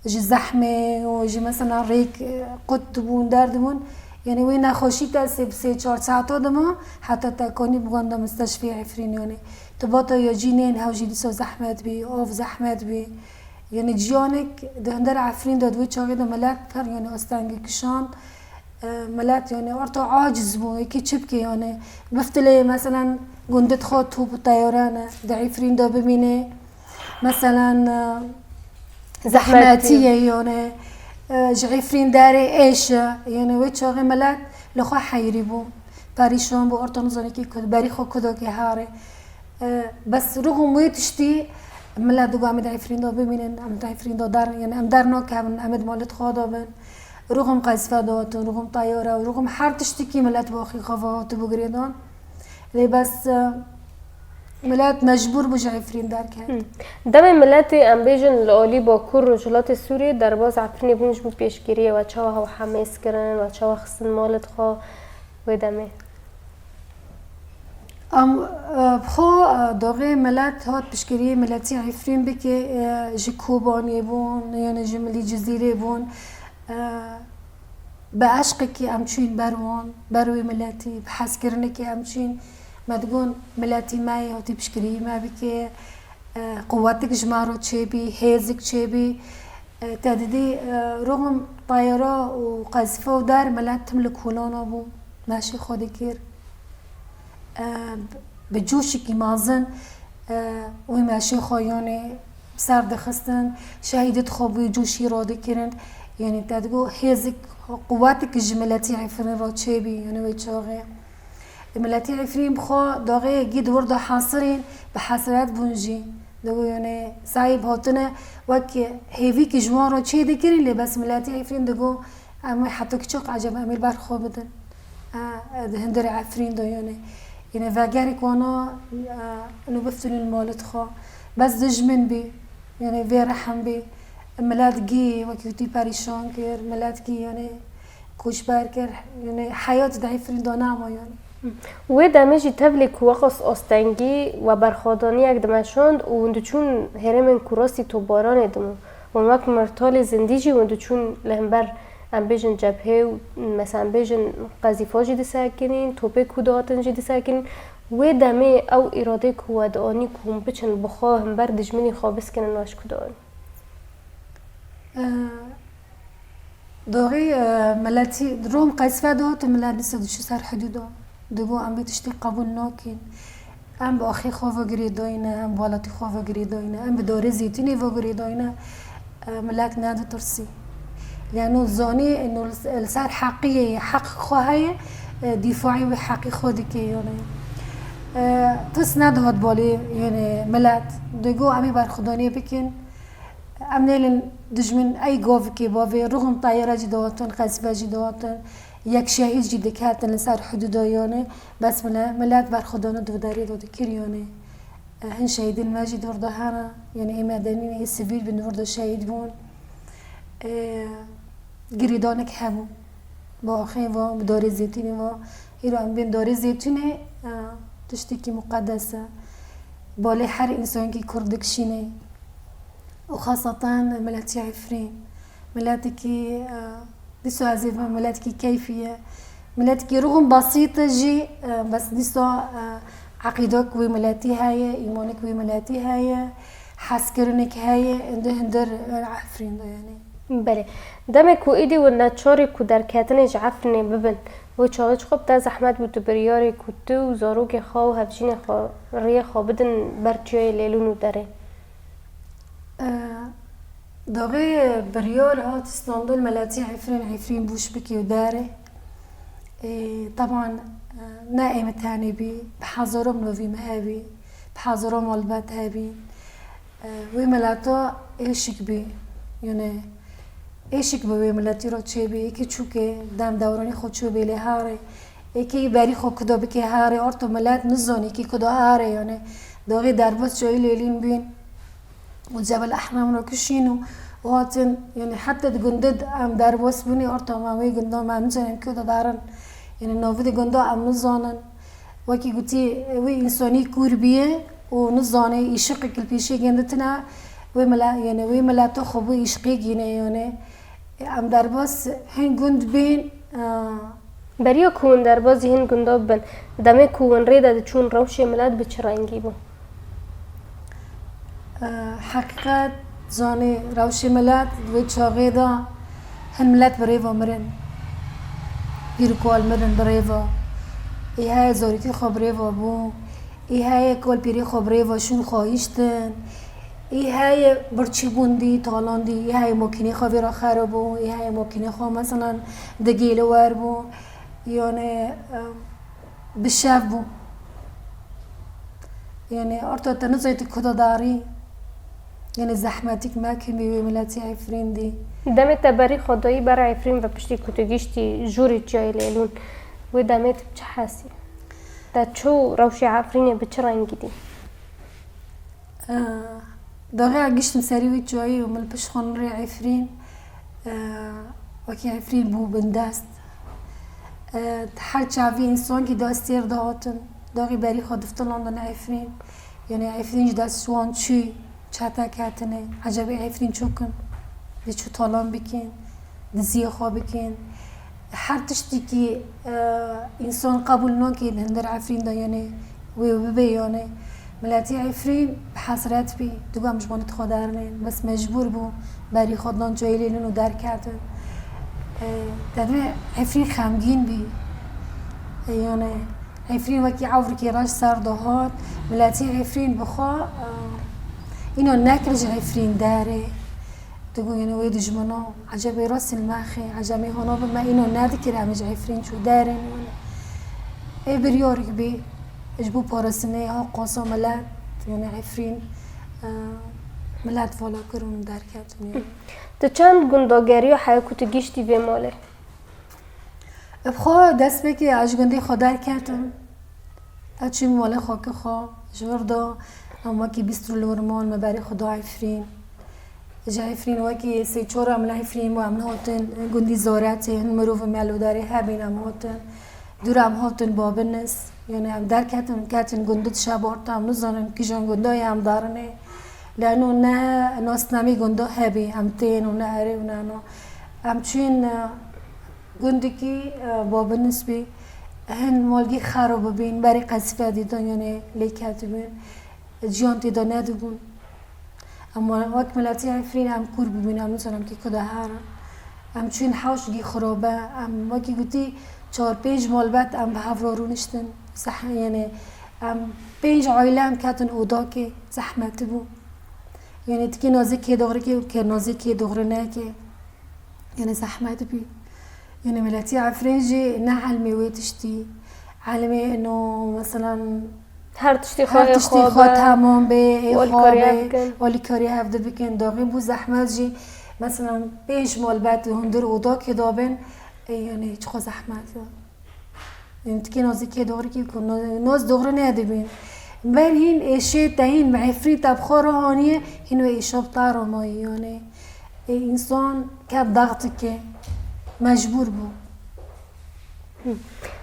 ji zehmê û ji mesela rêk, e, qut dibûn, der dibûn. Yanî wê nexweşî te sê, bi sê çar saeta dima, heta te kanî bigunda misteşfê Efrîn, yanî. Tu bata ya cî nên, hew jî dîsa zehmet bî, av zehmet bî. Yanî ciyanek di hundir Efrîn de, di wê çaxê de milet pir, yanî, astengî kişand. E, milet, yanî, orta aciz bû, yekî çi bike, yanî, biftilê, meselen, gundit xwe top û teyare ne, di Efrîn de bimîne, meselen, e, zehmetî ye, yanî, e, ji Efrîn derê êş e, yanî, wê çaxê milet li xwe heyrî bû, perîşan bû, orta nizanî kî ku, berî xwe ku dike harê. E, bes ruxum wê tiştî, milet digo em ê di Efrîn de bimînin, em di Efrîn de der, yanî em der nakevin, em ê di malê xwe de bin. Ruxum qeysve dihatin, ruxum teyare, ruxum her tiştikî milet bi axê xwe ve hatibû girêdan. Lê bes, e, milet mecbûr bû ji Efrîn derket. Hı. Demê miletê, em bêjin, li alî Bakur Rojhilatê Sûriyê derbaz Efrînê bûn ji bo pêşgiriyê, we çawa hew hemêz kirin, we çawa xistin malê xwe wê demê? Em, e, bi xwe, e, doxê milet hat piştgiriyê miletî Efrîn bike, e, ji Kobaniyê bûn, yanî ji Milî Cizîrê bûn. E, bi eşqekî em çûyîn ber wan, ber wê miletî, bi hezkirinekî em çûyîn. Me digot, miletî me yê hatî piştgiriyê me bike, e, quwetik ji me re çêbî, hêzik çêbî. E, te didî, e, ruxum teyara û qezîfe û der milet tim li kolana bû, meşê xwe dikir. E, bi coşekî mezin, e, wê meşê xwe yanê ser dixistin, şehîdê xwe bi wê coşî radikirin. Yanî te digot hêzik, quwetik ji miletî Efrîn re çêbî, yanî wê çaxê. Miletî Efrîn bi xwe daxê gî di wir de hesirîn, bi hesret bûn jî. Digo, yanî sahîb hatine wek hêvîkî ji wan re çê dikirin, lê bes miletî Efrîn digo, em ê heta kiçik ecem em ê li ber xwe bidin. e, di hundirê Efrîn de, yanî, yanî vegerek wana, e, ino biftilin li malê xwe. Bes dijmin bî, yanî vê rehem bî. Milet gî, wekî tu perîşan kir, milet gî, yanî koçber kir, yanî heyat di Efrîn de nema, yanî. Wê demê jî tevlî ku weqas astengî we berxwedaniyek dimeşand û hûn diçûn herêmên ku rastî topbaranê dimû. Hûn wek mirtalê zindî jî hûn diçûn li hember, em bêjin, cephê û, mesela, em bêjin, qezîfa jî disekinîn, topê ku dihatin jî disekinîn. Wê demê ew îradê ku we dianî ku hûn biçin bi xwe hember dijminî xwe biskinin, we ji ku dianî? Doxî, e, miletî, rom qezîfe dihat û milet dîsa diçû ser hidûda. Digot, em vê tiştî qebûl nakin. Em bi axê xwe ve girêdayî ne, em bi welatî xwe ve girêdayî ne, em bi dorê zêtûnê ve girêdayî ne. E, milet neditirsî. Lê eno zanî, eno li ser heqiyê, heq xwe heye, e, dîfaî wê heqî xwe dike, yanî. E, tirs nedihat balê, yanî milet. Digot, em ê berxwedaniyê bikin. Em nêlin dijmin ey govkê bavê, ruxum teyare jî dihatin, qezîfe jî dihatin, yek şehîd jî diketin li ser hidûda, yanî, bes mile-, milet berxwedana di derê de dikir, yanî, e, hin şehîdên me jî dor de hene, yanî, ê medenî, ê sivîl bin dor de şehîd bûn. E, girêdanek hebû. Bi axê ve, bi dorê zêtûnê ve. Îro em bên dorê zêtûnê, e, tiştekî muqedes e. Balê her însankî kurd dikişînê. Û xaseten miletî Efrîn. Miletekî, e, dîsa ez ê bim, miletekî keyfî ye. Miletekî ruhun basît e jî, e, bes dîsa, e, eqîdek wê miletî heye, îmanek wê miletî heye, hezkirinek heye, indi hundir, e, Efrîn de, yanî. Belê. Demê ku êdî hûn neçarî ku derketinê ji Efrînê bibin, wê çaxê ji xwe bi te zehmet bû tu biryarê ku tu û zarokê xwe û hevjînê xwe rêyê xwe bidin ber çiyayê Lêlûn û derê? E, doxê biryar hat standin miletî Efrîn, Efrîn bûş bikê û derê. E, teban, e, ne ê min tenê bî, bi hezaran mirovî me hebî, bi hezaran malbat hebî. E, wê mileta êşik bî, yanî êşik bi wê miletî re çêbî, êkê çûkê dem dewranî xwe çûbê lê harê, êkê berî xwe kuda bikê harê, orto milet nizanî kî kuda harê, yanî doxê derbas çayê Lêlûn bîn û Cebel Ehram re kişîn û hatin, yanî heta di gundê de em derbas bûnê, orto me wê gunda me nizanin kuda darin, yanî navê di gunda em nizanin. Wekî gotî, wî însanî kûr bîye û nizane îşiqek li pêşê gênditine, wê mile-, yanî wê mileta xwe bû îşqê gîne, yanî em derbas hin gund bên, e, Beriya ku hûn derbasî hin gunda bibin, demê ku hûn rê de diçûn rewşê milet bi çi rengî bû? E, heqîqet, zanî rewşê milet di wê çaxê de hin milet bi rê ve mirin. Pîr û kal mirin bi rê ve. Ê heye zarokê xwe bi rê ve bû. Ê heye kal pîrê xwe bi rê ve şûn xwe hiştin. Ê heye birçî bûn dî, talan dî. Ê heye makînê xwe vê re xerab bû. Ê heye makînê xwe, meselan, digê li wer bû. Yanî, e, bi şev bû. Yanî, orta te nizayî tu kuda darî. Yanî, zehmetîk me kemî wê miletî Efrîn dî. Demê te berî xwe dayî ber Efrîn ve piştî ku tu giştî jûrê çiyayê Lêlûn. Wê demê tu bi çi hesî? Te çû rewşê Efrînê bi çi rengî dî? Eh, daxê giştim serî wî çiyayê û min li pişt xwe nirê Efrîn, eh, wekî Efrîn bû bindest. Eh, her çavî însankî destêr dihatin. Daxê berî xwe diftilandin Efrîn. Yanî Efrîn ji dest wan çû, çete ketine. Ecebê Efrîn çi kin? Dê çû talan bikin, diziyê xwe bikin. Her tiştekî, e, însan qebûl nake di hundir Efrîn de, yanî wê bibe, yanî miletî Efrîn bi hesret bî, digo em ji wan xwe dernên, bes mecbûr bû, berî xwe dan çiyayê Lêlûn û derketin. E, te dibê Efrîn xemgîn bî. E, yanî Efrîn wekî ewrikê reş ser dihat, miletî Efrîn bi xwe, e, îna nekir ji Efrîn derê. Digo, yanî wê dijmino, ecebê rastî li me xê, ecebê hona bi me îno nedikir, em ji Efrîn çû derên, yanî. Ê biryarek bî, ji bo parastinê ha qasa milet, yanî Efrîn, e, milet vala kir û derketin, yanî. Tu çend gunda geriya heya ku tu giştî vê malê? Bi xwe dest pêkê ez ji gundê xwe derketim. Ez çûm malê xwe ki xwe ji vir de em wekî bîst rû li wir man me berê xwe da Efrîn. Ji Efrîn wekî sê çor em li Efrîn bû, em hatin gundî Zoretê, hin mirovê me li derê hebîn em hatin. Dûr em hatin Babinis, yani em derketin, ketin gundî şebarta, em nizanin kîjan gunda ye em darinê. Leno ne nasnamî gunda hebî, em tên û ne erê û ne no. Em çûyîn, e, gundikî, e, Babinis bî. Hin malgî xero bibîn, berê qezîfe dîtin, yani lê ketibin. Ciyan tê de nedibûn. Ama wek miletî Efrîn em kûr bûbûn, em nizanim kî ku de herin. Em çûn hewşgî xirabe, em wekî gotî çar pênc malbet em bi hev re rûniştin. Zeh-, yani em pênc aile em ketin odakê, zehmetî bû. Yani tikê nazê kê doxrikê û kê nazê kê doxrinekê. Yani zehmet bî. Yani miletî Efrîn jî ne elmê wê tiştî. Elmê ino, meselan, Her tiştî xwe her ê tiştî xwe xwe be, temam bê, ê û xwe alîkarî hev be, bikin. Alîkarî hevdi bikin. Daxî bû zehmet jî, meselan, pênc malbet li hundir odakê dabin, ê, yani çiqo zehmet e. Yani tikê nazikê doxrikî ku no-, noz doxri nedibîn. Ber hîn êşê te hîn bi Efrîn te bi xwe re aniye, hîn wê êşa bi te re mayî, yani. Ê, însan ket daxtikê, mecbûr bû.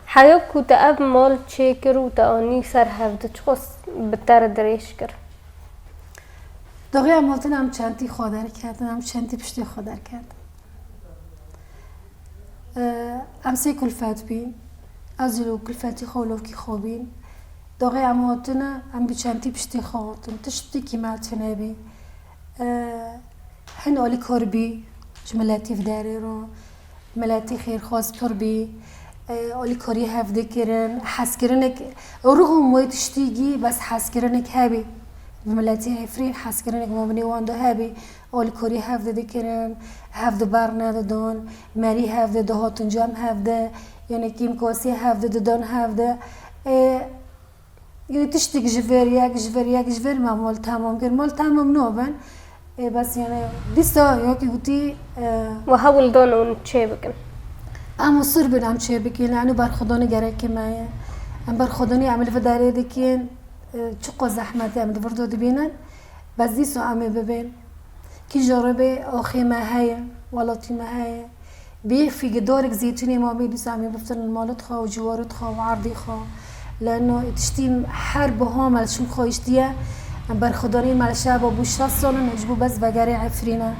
Heya ku te ev mal çêkir û te anî ser hevdi, çiqas bi te re dirêj kir? Daxê em hatin, em çentî xwe derketin, em çentî piştê xwe derketin. Em sê kulfet bîn. Ez û kulfetî xwe û lovkî xwe bîn. Daxê em hatine, em bi çentî piştê xwe hatin. Tiştekî me tune bî. Hin alîkar bî ji miletî vî derê re. Miletî xêrxwaz pir bî. Alîkarî hev dikirin. Hezkirinek, ruhum wê tiştî gî, bes hezkirinek hebî. Bi miletî Efrîn hezkirinek ma binê wan de hebî. Alîkarî hevde dikirin, hevde bernedidon, merî hevde dihatin cem hevde, yani kîmkasî hevde didon hevde. Ê, yani tiştik ji vir yek, ji vir yek, ji vir me mal temam kir. Mal temam nabin. Ê, bes yani dîsa wekî gotî, e, Û hewl dan hûn çê bikin? Em musir bin em çê bikin, yani berxwedanî gerekê me ye. Em berxwedanî em li vê derê dikin, e, çiqo zehmet e, em di vir de dibînin. Bes dîsa em ê bibên. Kîja re bê axê me heye, welatî me heye. Bê fîgidorek zeytûnê ma bê dîsa em ê biftin li malit xwe û ciwarit xwe û erdî xwe. Leno tiştî her biha me li şûn xwe hiştiye. Em berxwedanî me li şeva bû şeş sal in, ji bo bes vegerê Efrîn e.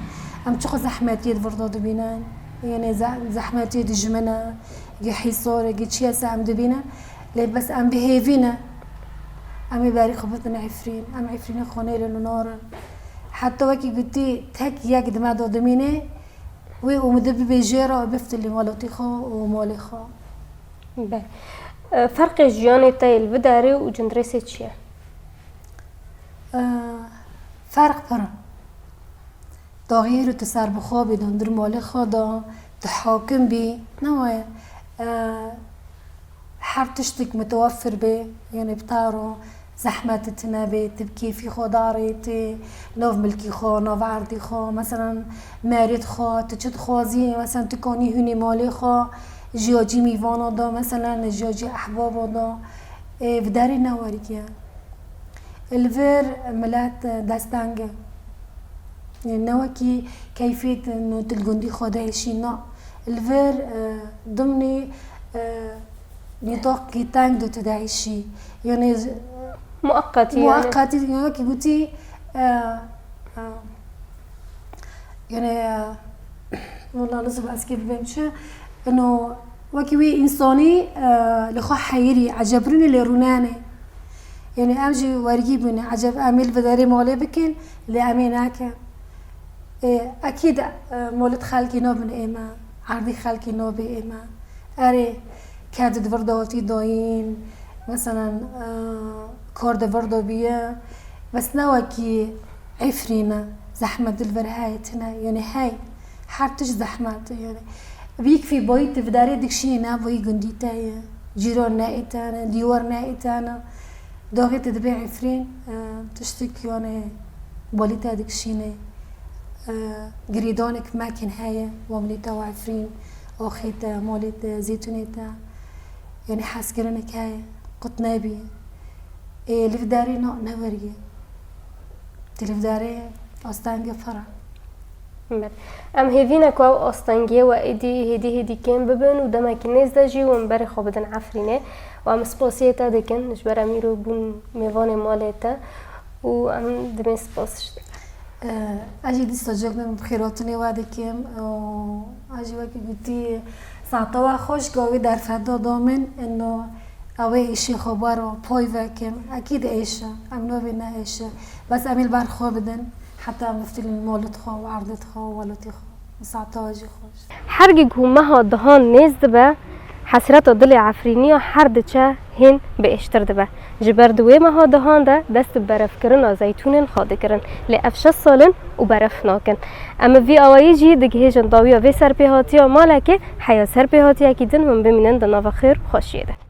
Em çiqo zehmetiyê di vir de dibînin. Yanê ze-, zehmetiyê dijmin e, gi hîsor e, gi çi ye se em dibînin. Lê bes em bi hêvî ne. Em ê berî xwe bidin Efrîn. Em Efrînê xwe nêlin û narin. Heta wekî gotî tek yek di me de dimîne, wê umidê bibê jê re, biftilî welatî xwe û malê xwe. Be. E, ferqê jiyanê te yê li vî derê û Cindirêsê çi ye? E, ferq pir e. Daxî hêro tu serbixwe bî, di hundir malê xwe de, tu hakim bî, ne waye, e, her tiştik mitewefir bê, yanê bi te re zehmet tune bê, tu bi kêfî xwe darê, tê nav milkî xwe, nav erdî xwe, meselan, merêt xwe, tu çi dixwazî, meselan, tu kanî hûnî malê xwe, jiya cî mîvana de, meselan, jiya cî ehbaba de, ê, bi derê ne wergiye. Li vir milet, e, desteng e. Ne wekî keyfê tu, no tu li gundî xwe de hişî, na. Li vir, e, dimnî, e, nîtaqkî teng de tu de hişî. Yani, Mueqetî yani. Mueqetî, yani wekî gotî, e, e, yani, e, wela nizim ez kê bibêm çi. Ino, wekî wî însanî, e, li xwe heyirî, ecebirînê lê rûnenê. Yani em jî wergî bûne, eceb em ê li vê derê malê bikin, lê em ê nekin. Ê, ekîd, e, molid xelkî nabin ê me, erdî xelkî nabê ê me. Erê, ked di vir de hatî dayîn, meselen, e, kar di vir de bîye. Bes ne wekî Efrîn e, zehmet di li vir heye tune, yani hey, her tişt zehmet e, yani. Bi yek fî bayî tu vî derê dikişînî, ne bayî gundî te ye, cîran ne ê te ne, dîwar ne ê te ne. Daxê tu dibê Efrîn, e, tiştik, yani, balî te dikişînê, e, girêdanek mekin heye, wa min ê te wa Efrîn, Oxê te, malê te, zeytûnê te, yanî hezkirinek heye, qut nebî. Ê, lîvdarê na, ne weriyê. Di lîvdarê astengê pir e. Belê. Em hêvî ne ku ew astengiyê we êdî hêdî hêdî kêm bibin û demekî nêz de jî hûn berê xwe bidin Efrînê û em spasiyê te dikin ji ber em îro bûn mêvanê malê te û em dimê spas ji te. Ez jî dîsa cihek din bi xêrhatinê we dikim û ez jî wekî gotî saeta we xweş ka wê derfeta da min ino ew ê êşê xwe baro pay vekim. Ekîd êş e, em navê ne êş e. Bes em ê li ber xwe bidin heta em biftilin malêt xwe û erdêt xwe û welatê xwe. Saeta we jî xweş. Her gi ku meha dihan nêz dibe, hesreta dilê Efrîniya her diçe hên bi êştir dibe. Ji ber di wê meha dihan de dest bi berevkirina zeytûnên xwe dikirin. Lê ev şeş sal in û berev nakin. Em bi vî awayî jî digihêjin dawiya vê serpêhatiya malekê, heya serpêhatiyekî din hûn bimînin di nava xêr û xweşiyê de.